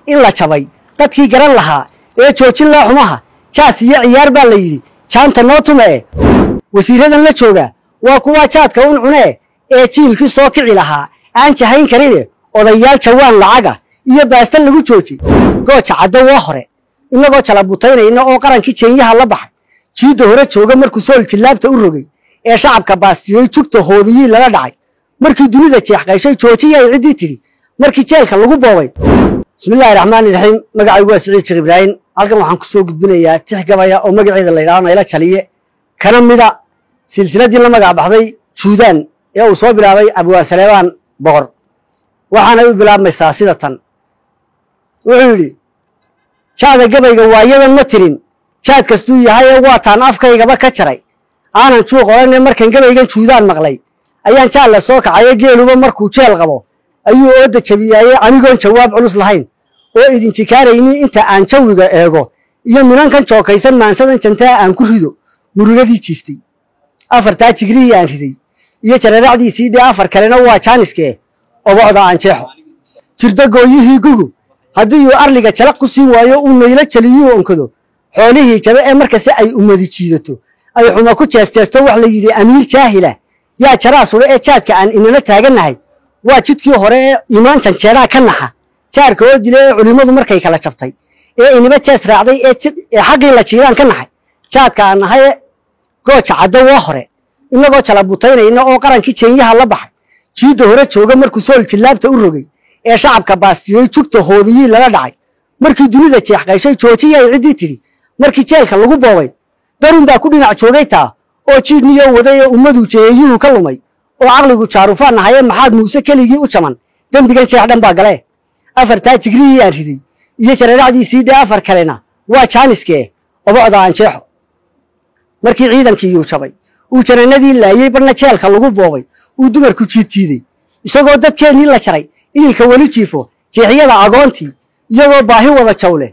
In la jabay dadkii garan lahaa ee joojin laa xumaha, jaas iyo ciyaar baa la yidhi jaanta noo tume. Wasiiradan la jooga waa kuwaa jaadka un cunee ee jiilkii soo kici lahaa aan jahayn karine, odayaal jawaan lacaga iyo baasta lagu joojay. Gooja Caddo waa hore inagoo jalabutaynayna oo qarankii jeenyaha la baxay, jiidda hore jooga markuu sool jillaabta u rogay ee shacabka baastiyey, jugta hoobiyii lala dhacay, markii dunida jeexqayshay joojiyay ciddii tidhi, markii jeelka lagu boobay. Bismillahi raxmaani raxiim. Magacaygu waa Siciid Sheekh Ibraahim. Halkan waxaan ku soo gudbinayaa tix gabaya oo magaceeda la yidhahdo Nayla Jaliye, kana mida silsiladdii la magac baxday Juudaan ee uu soo bilaabay Abwaan Saleebaan Boqor. Waxaanay u bilaabmaysaa sida tan. Wuxuu yidhi: jaada gabayga waayadan ma tirin, jaad kastuu yahayee waataan afkaygaba ka jaray, aanan juuq odhanee markan gabaygan Juudaan maqlay ayaan jaal la soo kacaye. Geeluba markuu jeel qabo ayuu ooda jabiyaaye, anigoon jawaab culus lahayn oo idin jikaaraynin, inta aan jawiga eego iyo minankan jookaysan maansadan jantaa aan ku rido murugadii jiiftay. Afartaa jigrihii aan riday iyo jararacdiisii dhee, afar kalena waa jaaniskee obocda aan jeexo. Jirdo gooyihii gugu haddii uu arliga jalaq ku siin waayo, uu naylo jaliyuu onkado xoolihii jabe ee markasta ay ummadi jiidato ay xuma ku jeesjeesto, wax la yidhi amiir jaahila yaa jaraa sudha ee jaadka aan inala taagannahay waa jidkii hore ee imaan janjeeraa ka naxa jaarka oo dila ee culimmadu markay kala jabtay ee iniba jees raacday ee xaqii la jiiraan ka naxay jaadka aan nahaye. Gooja Caddo waa hore inagoo jalabutaynayna oo qarankii jeenyaha la baxay, jiidda hore jooga markuu sool jillaabta u rogay ee shacabka baastiyey, jugta hoobiyii lala dhacay, markii dunida jeexqayshay joojiyay ciddii tidhi, markii jeelka lagu boobay, darun baa ku dhinac joogay taa oo jiidhniyo waday ee ummaduu jeheeyuhu ka lumay oo caqligu jaarufaan nahaye. Maxaad Muuse keligii u jaman? Dembigan jeex dhan baa galee. Afartaa jigrihii aan riday iyo jararacdiisii dhee, afar kalena waa jaaniskee obocda aan jeexo. Markii ciidankiiyuu jabay uu jananadii laayey, barna jeelka lagu boobay, uu dumarku jiidjiiday, isagoo dadkeennii la jaray iilka weli jiifo, jeexyada agoontii iyagoo baahi wada jawleh,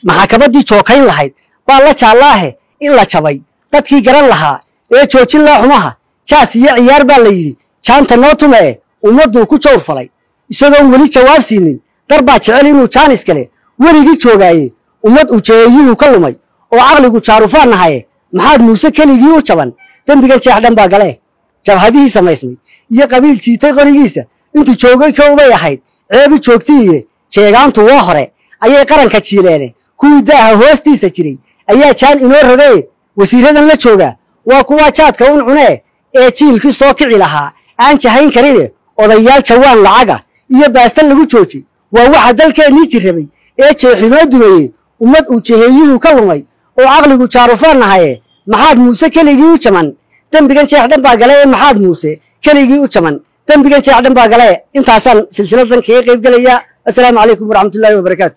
maxakabaddii jookayn lahayd baa la jaallaahe. In la jabay dadkii garan lahaa ee joojin laa xumaha, jaas iyo ciyaar baa la yidhi jaanta noo tume, ummadduu ku jawr falay isagoon weli jawaab siinin. Dar baa jecel inuu jaanis kale weligii joogaaye, ummad ujeeyuhu ka lumay oo caqligu jaarufaan nahaye. Maxaad Muuse keligii u jaban? Dembigan jeex dhan baa galee. Jabhadihii samaysmay iyo qabiil jiitay qorigiisa intuu joogay kowbay ahayd ceebi joogtiiye, jeegaantu waa hore ayay qaranka jiileene, kuwii daaha hoostiisa jiray ayaa jaan inoo rogaye. Wasiiradan la joogaa waa kuwaa jaadka un cunee ee jiilkii soo kici lahaa aan jahayn karine, odayaal jawaan lacaga iyo baasta lagu joojay waa waxa dalkeennii jirrabay ee jeexinoo dumayey, ummad uu jeheeyuhu ka lumay oo caqligu jaarufaan nahaye. Maxaad Muuse keligii u jaman? Dembigan jeex dhan baa gale. Maxaad Muuse keligii u jaman? Dembigan jeex dhan baa gale. Intaasaan silsiladan kaga qayb gelayaa. Assalaamu calaykum waraxmatullaahi wabarakaatu.